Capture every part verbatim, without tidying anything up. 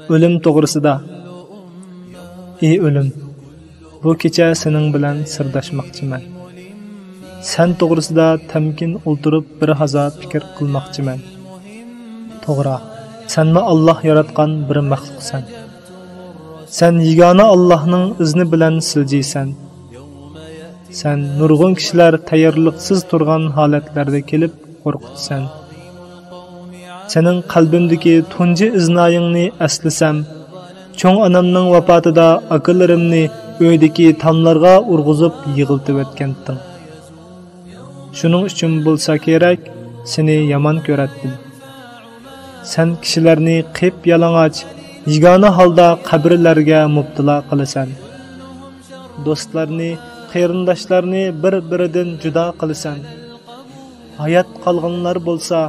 ئۆلۈم توغرىسىدا. ئى ئۆلۈم، بۇ كېچە سېنىڭ بىلەن سىرداشماقچىمەن. سەن توغرىسىدا تەمكىن ئولتۇرۇپ بىر ھازا پىكىر قىلماقچىمەن. توغرا، سەنمۇ ئاللاھ ياراتقان بىر مەخلۇقسەن. سەن يېگانە ئاللاھنىڭ ئىزنى بىلەن سىلجىيسەن. سەن نۇرغۇن كىشىلەر تەييارلىقسىز تۇرغان ھالەتلەردە كېلىپ قورقۇتىسەن. سېنىڭ قەلبىمدىكى تۇنجى ئىزنايىڭنى ئەسلىسەم، چوڭ ئانامنىڭ ۋاپاتىدا ئاكىلىرىمنى ئۆيدىكى تاملارغا ئۇرغۇزۇپ يىغلىتىۋەتكەنتىڭ. شۇنىڭ ئۈچۈن بولسا كېرەك، سېنى يامان كۆرەتتىم. سەن كىشىلەرنى قىپيالىڭاچ، يېگانە ھالدا قەبرىلەرگە مۇپتىلا قىلىسەن. دوستلارنى، قېرىنداشلارنى بىر-بىرىدىن جۇدا قىلىسەن. ھايات قالغانلار بولسا،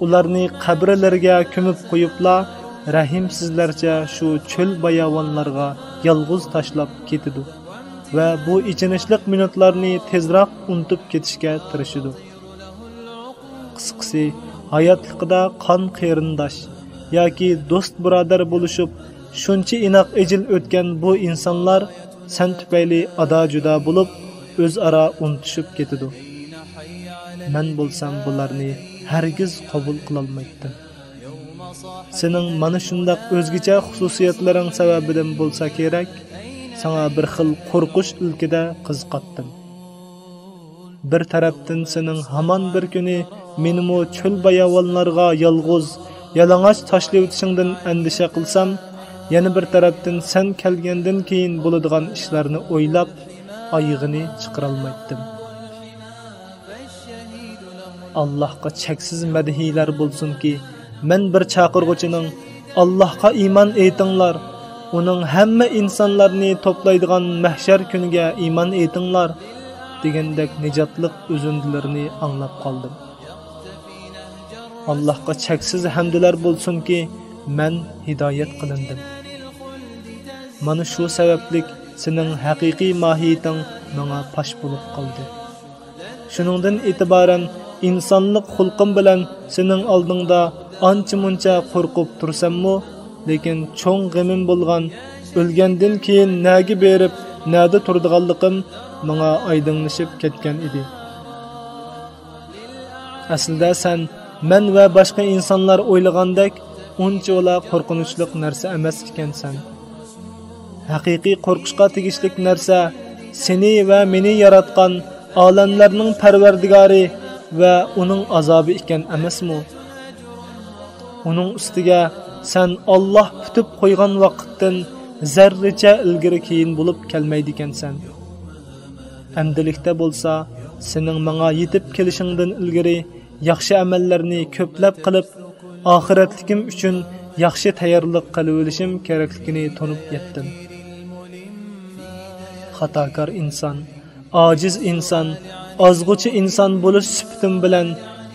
ئۇلارنى قەبرىلىرىگە كۆمۈپ قويۇپلا، رەھىمسىزلەرچە شۇ چۆل باياۋانلارغا يالغۇز تاشلاپ كېتىدۇ ۋە بۇ ئېچىنىشلىق مىنۇتلارنى تېزراق ئۇنتۇپ كېتىشكە تىرىشىدۇ. قىسقىسى، ھاياتلىقىدا قان قېرىنداش ياكى دوست بۇرادەر بولۇشۇپ، شۇنچە ئىناق ئەجىل ئۆتكەن بۇ ئىنسانلار سەن تۈپەيلى ئادا-جۇدا بولۇپ، ئۆزئارا ئۇنتۇشۇپ كېتىدۇ. مەن بولسام بۇلارنى ھەرگىز قوبۇل قىلالمايتتىم. سېنىڭ مانا شۇنداق ئۆزگىچە خۇسۇسىيەتلىرىڭ سەۋەبىدىن بولسا كېرەك، ساڭا بىر خىل قورقۇش ئىلكىدە قىزىقاتتىم. بىر تەرەپتىن سېنىڭ ھامان بىر كۈنى مېنىمۇ چۆل باياۋانلارغا يالغۇز، يالىڭاچ تاشلىۋېتىشىڭدىن ئەندىشە قىلسام، يەنە بىر تەرەپتىن سەن كەلگەندىن كېيىن بولىدىغان ئىشلارنى ئويلاپ، ئايىغىنى چىقىرالمايتتىم. ئاللاھقا چەكسىز مەدھىيلەر بولسۇنكى، مەن بىر چاقىرغۇچىنىڭ، «ئاللاھقا ئىمان ئېيتىڭلار، ئۇنىڭ ھەممە ئىنسانلارنى توپلايدىغان مەھشەر كۈنىگە ئىمان ئېيتىڭلار» دېگەندەك نىجاتلىق ئۈزۈندىلىرىنى ئاڭلاپ قالدىم. ئاللاھقا چەكسىز ھەمدىلەر بولسۇنكى، مەن ھىدايەت قىلىندىم. مانا شۇ سەۋەبلىك سېنىڭ ھەقىقىي ماھىيىتىڭ ماڭا پاش بولۇپ قالدى. شۇنىڭدىن ئېتىبارەن ئىنسانلىق خۇلقۇم بىلەن سېنىڭ ئالدىڭدا ئانچە-مۇنچە قورقۇپ تۇرساممۇ، لېكىن چوڭ غېمىم بولغان ئۆلگەندىن كېيىن نەگە بېرىپ، نەدە تۇرىدىغانلىقىم ماڭا ئايدىڭلىشىپ كەتكەن ئىدى. ئەسلىدە سەن مەن ۋە باشقا ئىنسانلار ئويلىغاندەك ئۇنچىۋالا قورقۇنچلۇق نەرسە ئەمەس ئىكەنسەن. ھەقىقىي قورقۇشقا تېگىشلىك نەرسە سېنى ۋە مېنى ياراتقان ئالەملەرنىڭ پەرۋەردىگارى ۋە ئۇنىڭ ئازابى ئىكەن ئەمەسمۇ؟ ئۇنىڭ ئۈستىگە سەن ئاللاھ پۈتۈپ قويغان ۋاقىتتىن زەررىچە ئىلگىرى-كېيىن بولۇپ كەلمەيدىكەنسەن. ئەمدىلىكتە بولسا سېنىڭ ماڭا يېتىپ كېلىشىڭدىن ئىلگىرى ياخشى ئەمەللەرنى كۆپلەپ قىلىپ، ئاخىرەتلىكىم ئۈچۈن ياخشى تەييارلىق قىلىۋېلىشىم كېرەكلىكىنى تونۇپ يەتتىم. خاتاكار ئىنسان، ئاجىز ئىنسان، ئازغۇچى ئىنسان بولۇش سۈپىتىم بىلەن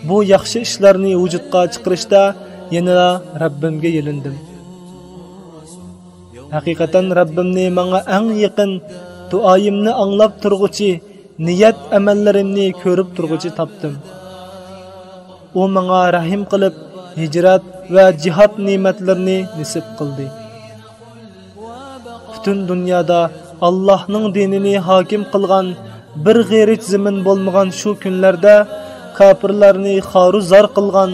بۇ ياخشى ئىشلارنى ۋۇجۇدقا چىقىرىشتا يەنىلا رەببىمگە يېلىندىم. ھەقىقەتەن رەببىمنى ماڭا ئەڭ يېقىن، دۇئايىمنى ئاڭلاپ تۇرغۇچى، نىيەت ئەمەللىرىمنى كۆرۈپ تۇرغۇچى تاپتىم. ئۇ ماڭا رەھىم قىلىپ، ھىجرەت ۋە جىھاد نېمەتلىرىنى نېسىپ قىلدى. پۈتۈن دۇنيادا ئاللاھنىڭ دىنىنى ھاكىم قىلغان بىر غېرىچ زېمىن بولمىغان شۇ كۈنلەردە كاپىرلارنى خارۇ زار قىلغان،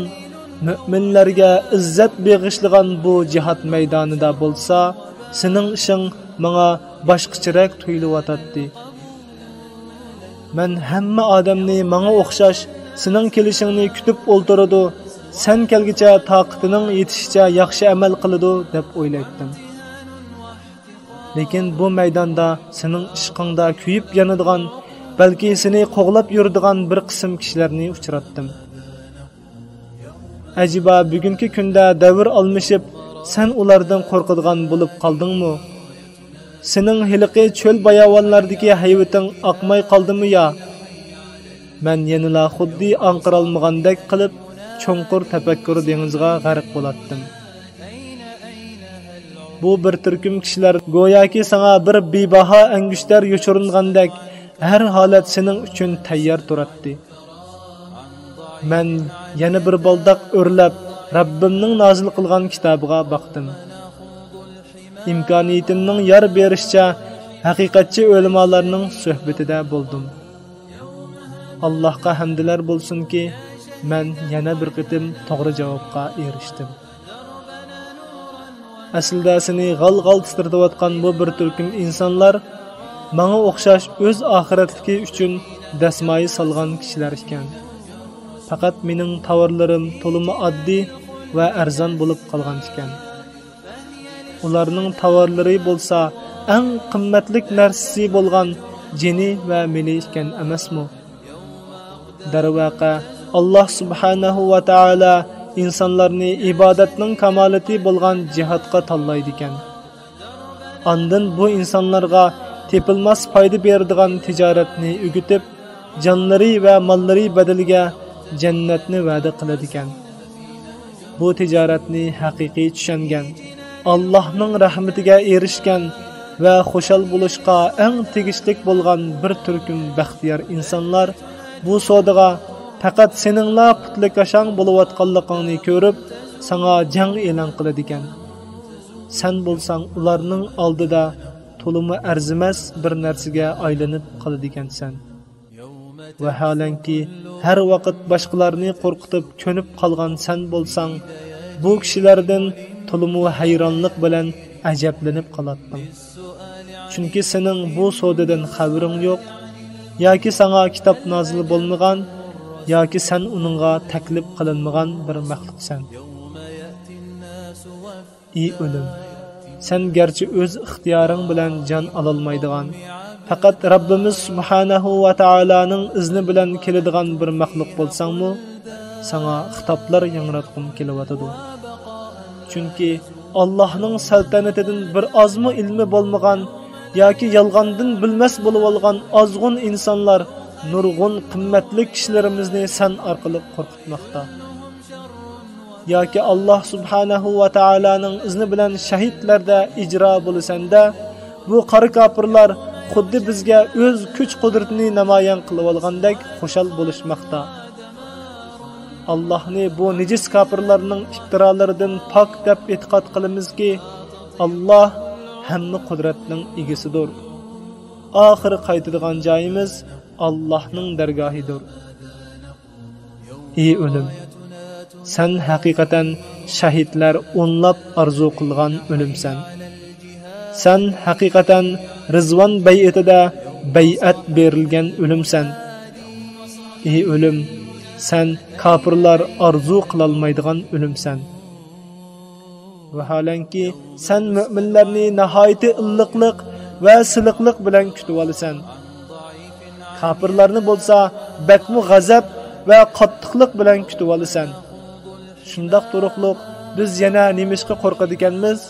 مۆمىنلەرگە ئىززەت بېغىشلىغان بۇ جىھاد مەيدانىدا بولسا، سېنىڭ ئىشىڭ ماڭا باشقىچىرەك تۇيۇلۇۋاتاتتى. مەن ھەممە ئادەمنى ماڭا ئوخشاش سېنىڭ كېلىشىڭنى كۈتۈپ ئولتۇرىدۇ، سەن كەلگۈچە تاقىتىنىڭ يېتىشىچە ياخشى ئەمەل قىلىدۇ دەپ ئويلايتتىم. لېكىن بۇ مەيداندا سېنىڭ ئىشقىڭدا كۆيۈپ يانىدىغان، بەلكى سېنى قوغلاپ يۈرىدىغان بىر قىسىم كىشىلەرنى ئۇچراتتىم. ئەجەبا، بۈگۈنكى كۈندە دەۋر ئالمىشىپ، سەن ئۇلاردىن قورقىدىغان بولۇپ قالدىڭمۇ؟ سېنىڭ ھېلىقى چۆل باياۋانلاردىكى ھەيۋىتىڭ ئاقماي قالدىمۇ يا؟ مەن يەنىلا خۇددى ئاڭقىرالمىغاندەك قىلىپ، چوڭقۇر تەپەككۇر دېڭىزىغا غەرق بولاتتىم. بۇ بىر تۈركۈم كىشىلەر گوياكى ساڭا بىر بىباھا ئەڭگۈشتەر يوشۇرۇنغاندەك، ھەر ھالەت سېنىڭ ئۈچۈن تەييار تۇراتتى. مەن يەنە بىر بالداق ئۆرلەپ، رەببىمنىڭ نازىل قىلغان كىتابىغا باقتىم. ئىمكانىيىتىمنىڭ يار بېرىشىچە ھەقىقەتچى ئۆلىمالارنىڭ سۆھبىتىدە بولدۇم. ئاللاھقا ھەمدىلەر بولسۇنكى، مەن يەنە بىر قېتىم توغرا جاۋابقا ئېرىشتىم. ئەسلىدە سېنى غال-غال تىترىتىۋاتقان بۇ بىر تۈركۈم ئىنسانلار ماڭا ئوخشاش ئۆز ئاخىرەتلىكى ئۈچۈن دەسمايە سالغان كىشىلەر ئىكەن. پەقەت مېنىڭ تاۋارلىرىم تولىمۇ ئاددىي ۋە ئەرزان بولۇپ قالغان ئىكەن. ئۇلارنىڭ تاۋارلىرى بولسا ئەڭ قىممەتلىك نەرسىسى بولغان جېنى ۋە مېلى ئىكەن ئەمەسمۇ؟ دەرۋەقە، ئاللاھ سۇبھانەھۇ ۋە تائالا ئىنسانلارنى ئىبادەتنىڭ كامالىتى بولغان جىھادقا تاللايدىكەن. ئاندىن بۇ ئىنسانلارغا تېپىلماس پايدا بېرىدىغان تىجارەتنى ئۆگىتىپ، جانلىرى ۋە ماللىرى بەدىلىگە جەننەتنى ۋەدە قىلىدىكەن. بۇ تىجارەتنى ھەقىقىي چۈشەنگەن، ئاللاھنىڭ رەھمىتىگە ئېرىشكەن ۋە خۇشال بولۇشقا ئەڭ تېگىشلىك بولغان بىر تۈركۈم بەختىيار ئىنسانلار بۇ سودىغا پەقەت سېنىڭلا پۇتلىكاشاڭ بولۇۋاتقانلىقىڭنى كۆرۈپ، ساڭا جەڭ ئېلان قىلىدىكەن. سەن بولساڭ ئۇلارنىڭ ئالدىدا تولىمۇ ئەرزىمەس بىر نەرسىگە ئايلىنىپ قالىدىكەنسەن. ۋەھالەنكى، ھەر ۋاقىت باشقىلارنى قورقۇتۇپ كۆنۈپ قالغان سەن بولساڭ، بۇ كىشىلەردىن تولىمۇ ھەيرانلىق بىلەن ئەجەبلىنىپ قالاتتىڭ. چۈنكى سېنىڭ بۇ سودىدىن خەۋىرىڭ يوق، ياكى ساڭا كىتاب نازىل بولمىغان، ياكى سەن ئۇنىڭغا تەكلىپ قىلىنمىغان بىر مەخلۇقسەن. ئى ئۆلۈم! سەن گەرچە ئۆز ئىختىيارىڭ بىلەن جان ئالالمايدىغان، پەقەت رەببىمىز سۇبھانەھۇ ۋە تائالانىڭ ئىزنى بىلەن كېلىدىغان بىر مەخلۇق بولساڭمۇ، ساڭا خىتابلار ياڭراتقۇم كېلىۋاتىدۇ. چۈنكى ئاللاھنىڭ سەلتەنىتىدىن بىر ئازمۇ ئىلمى بولمىغان ياكى يالغاندىن بىلمەس بولۇۋالغان ئازغۇن ئىنسانلار نۇرغۇن قىممەتلىك كىشىلىرىمىزنى سەن ئارقىلىق قورقۇتماقتا. ياكى ئاللاھ سۇبھانەھۇ ۋە تائالانىڭ ئىزنى بىلەن شەھىدلەردە ئىجرا بولىسەندە، بۇ قارا كاپىرلار خۇددى بىزگە ئۆز كۈچ-قۇدرىتىنى نامايان قىلىۋالغاندەك خۇشال بولۇشماقتا. ئاللاھنى بۇ نىجىس كاپىرلارنىڭ ئىپتىرالىرىدىن پاك دەپ ئېتىقاد قىلىمىزكى، ئاللاھ ھەممە قۇدرەتنىڭ ئىگىسىدۇر. ئاخىرى قايتىدىغان جايىمىز ئاللاھنىڭ دەرگاھىدۇر. ئى ئۆلۈم! سەن ھەقىقەتەن شەھىدلەر ئونلاپ ئارزۇ قىلغان ئۆلۈمسەن. سەن ھەقىقەتەن رىزۋان بەيئىتىدە بەيئەت بېرىلگەن ئۆلۈمسەن. ئى ئۆلۈم! سەن كاپىرلار ئارزۇ قىلالمايدىغان ئۆلۈمسەن. ۋەھالەنكى، سەن مۆمىنلەرنى ناھايىتى ئىللىقلىق ۋە سىلىقلىق بىلەن كۈتۈۋالىسەن. كاپىرلارنى بولسا بەكمۇ غەزەپ ۋە قاتتىقلىق بىلەن كۈتۈۋالىسەن. شۇنداق تۇرۇقلۇق، بىز يەنە نېمىشقا قورقىدىكەنمىز؟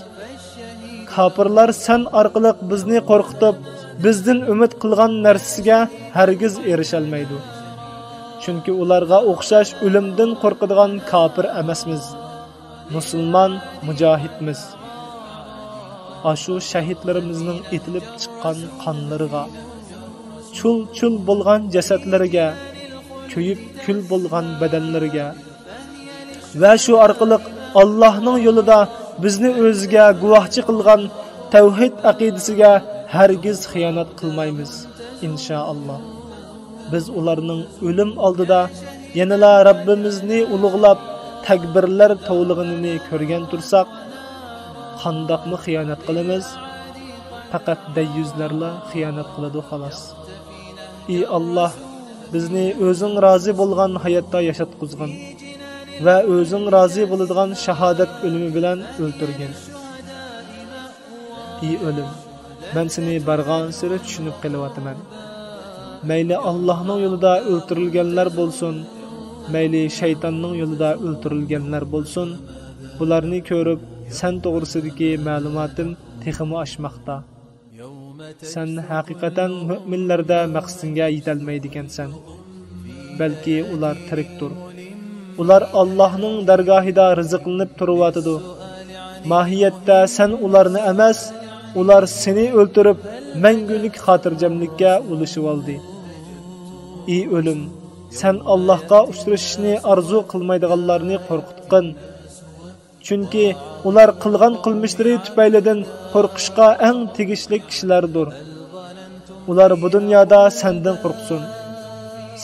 كاپىرلار سەن ئارقىلىق بىزنى قورقۇتۇپ، بىزدىن ئۈمىد قىلغان نەرسىسىگە ھەرگىز ئېرىشەلمەيدۇ. چۈنكى ئۇلارغا ئوخشاش ئۆلۈمدىن قورقىدىغان كاپىر ئەمەسمىز. مۇسۇلمان مۇجاھىدمىز. ئاشۇ شەھىدلىرىمىزنىڭ ئېتىلىپ چىققان قانلىرىغا، چۇل-چۇل بولغان جەسەتلىرىگە، كۆيۈپ كۈل بولغان بەدەنلىرىگە ۋە شۇ ئارقىلىق ئاللاھنىڭ يولىدا بىزنى ئۆزىگە گۇۋاھچى قىلغان تەۋھىد ئەقىدىسىگە ھەرگىز خىيانەت قىلمايمىز، ئىنشائاللا. بىز ئۇلارنىڭ ئۆلۈم ئالدىدا يەنىلا رەببىمىزنى ئۇلۇغلاپ، تەكبىرلەر توۋلىغىنىنى كۆرگەن تۇرساق، قانداقمۇ خىيانەت قىلىمىز؟ پەقەت دەييۇزلارلا خىيانەت قىلىدۇ، خالاس. ئى ئاللاھ، بىزنى ئۆزۈڭ رازى بولغان ھاياتتا ياشاتقۇزغىن ۋە ئۆزۈڭ رازى بولىدىغان شاھادەت ئۆلۈمى بىلەن ئۆلتۈرگىن. ئى ئۆلۈم، مەن سېنى بارغانسېرى چۈشىنىپ قېلىۋاتىمەن. مەيلى ئاللاھنىڭ يولىدا ئۆلتۈرۈلگەنلەر بولسۇن، مەيلى شەيتاننىڭ يولىدا ئۆلتۈرۈلگەنلەر بولسۇن، بۇلارنى كۆرۈپ، سەن توغرىسىدىكى مەلۇماتىم تېخىمۇ ئاشماقتا. سەن ھەقىقەتەن مۆمىنلەردە مەقسىتىڭگە يېتەلمەيدىكەنسەن. بەلكى ئۇلار تىرىكتۇر. ئۇلار ئاللاھنىڭ دەرگاھىدا رىزىقلىنىپ تۇرۇۋاتىدۇ. ماھىيەتتە سەن ئۇلارنى ئەمەس، ئۇلار سېنى ئۆلتۈرۈپ، مەڭگۈلۈك خاتىرجەملىككە ئۇلىشىۋالدى. ئى ئۆلۈم، سەن ئاللاھقا ئۇچرىشىشنى ئارزۇ قىلمايدىغانلارنى قورقۇتقىن. چۈنكى ئۇلار قىلغان قىلمىشلىرى تۈپەيلىدىن قورقۇشقا ئەڭ تېگىشلىك كىشىلەردۇر. ئۇلار بۇ دۇنيادا سەندىن قورقسۇن.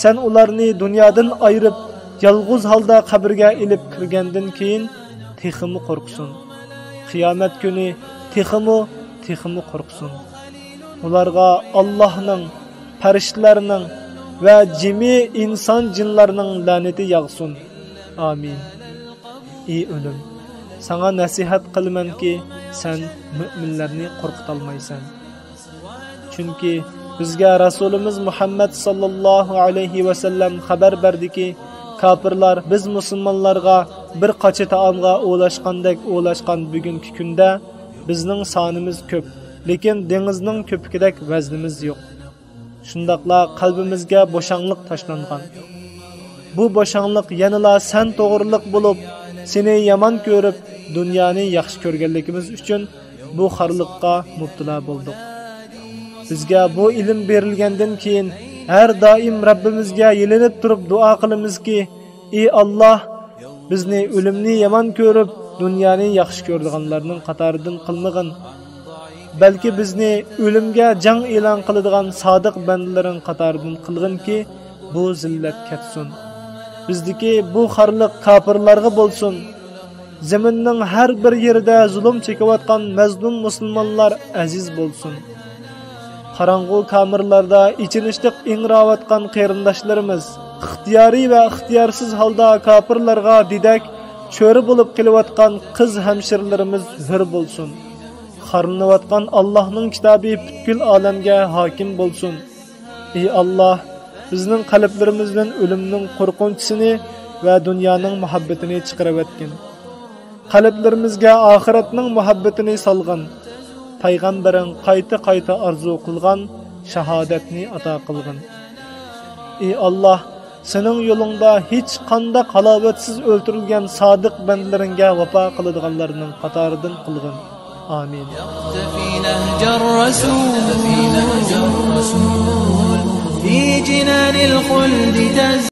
سەن ئۇلارنى دۇنيادىن ئايرىپ، يالغۇز ھالدا قەبرىگە ئېلىپ كىرگەندىن كېيىن تېخىمۇ قورقسۇن. قىيامەت كۈنى تېخىمۇ، تېخىمۇ قورقسۇن. ئۇلارغا ئاللاھنىڭ، پەرىشتىلەرنىڭ ۋە جىمى ئىنسان جىنلارنىڭ لەنىتى ياغسۇن. ئامىن. ئى ئۆلۈم، ساڭا نەسىھەت قىلىمەنكى، سەن مۆمىنلەرنى قورقۇتالمايسەن. چۈنكى بىزگە رەسۇلىمىز مۇھەممەد ساللاللاھۇ ئەلەيھى ۋەسەللەم خەۋەر بەردىكى، كاپىرلار بىز مۇسۇلمانلارغا بىر قاچا تائامغا ئولاشقاندەك ئولاشقان بۈگۈنكى كۈندە بىزنىڭ سانىمىز كۆپ، لېكىن دېڭىزنىڭ كۆپۈكىدەك ۋەزنىمىز يوق. شۇنداقلا قەلبىمىزگە بوشاڭلىق تاشلانغان. بۇ بوشاڭلىق يەنىلا سەن توغرىلىق بولۇپ، سېنى يامان كۆرۈپ، دۇنيانى ياخشى كۆرگەنلىكىمىز ئۈچۈن بۇ خارلىققا مۇپتىلا بولدۇق. بىزگە بۇ ئىلىم بېرىلگەندىن كېيىن، ھەر دائىم رەببىمىزگە يېلىنىپ تۇرۇپ دۇئا قىلىمىزكى، ئى ئاللاھ، بىزنى ئۆلۈمنى يامان كۆرۈپ، دۇنيانى ياخشى كۆرىدىغانلارنىڭ قاتارىدىن قىلمىغىن. بەلكى بىزنى ئۆلۈمگە جەڭ ئېلان قىلىدىغان سادىق بەندىلىرىڭ قاتارىدىن قىلغىنكى، بۇ زىللەت كەتسۇن. بىزدىكى بۇ خارلىق كاپىرلارغا بولسۇن. زېمىننىڭ ھەر بىر يېرىدە زۇلۇم چېكىۋاتقان مەزلۇم مۇسۇلمانلار ئەزىز بولسۇن. قاراڭغۇ كامېرلاردا ئېچىنىشلىق ئىڭراۋاتقان قېرىنداشلىرىمىز، ئىختىيارىي ۋە ئىختىيارسىز ھالدا كاپىرلارغا دېدەك، چۆرە بولۇپ قېلىۋاتقان قىز ھەمشىرىلىرىمىز ھۆر بولسۇن. خارلىنىۋاتقان ئاللاھنىڭ كىتابى پۈتكۈل ئالەمگە ھاكىم بولسۇن. ئى ئاللاھ، بىزنىڭ قەلبلىرىمىزدىن ئۆلۈمنىڭ قورقۇنچىسىنى ۋە دۇنيانىڭ مۇھەببىتىنى چىقىرىۋەتكىن. قەلبلىرىمىزگە ئاخىرەتنىڭ مۇھەببىتىنى سالغىن. پەيغەمبىرىڭ قايتا-قايتا ئارزۇ قىلغان شاھادەتنى ئاتا قىلغىن. ئى ئاللاھ، سېنىڭ يولۇڭدا ھېچقانداق ھالاۋەتسىز ئۆلتۈرۈلگەن سادىق بەندىلىرىڭگە ۋاپا قىلىدىغانلارنىڭ قاتارىدىن قىلغىن. ئامىن. يقتفي نهج الرسول في جنان الخلد تز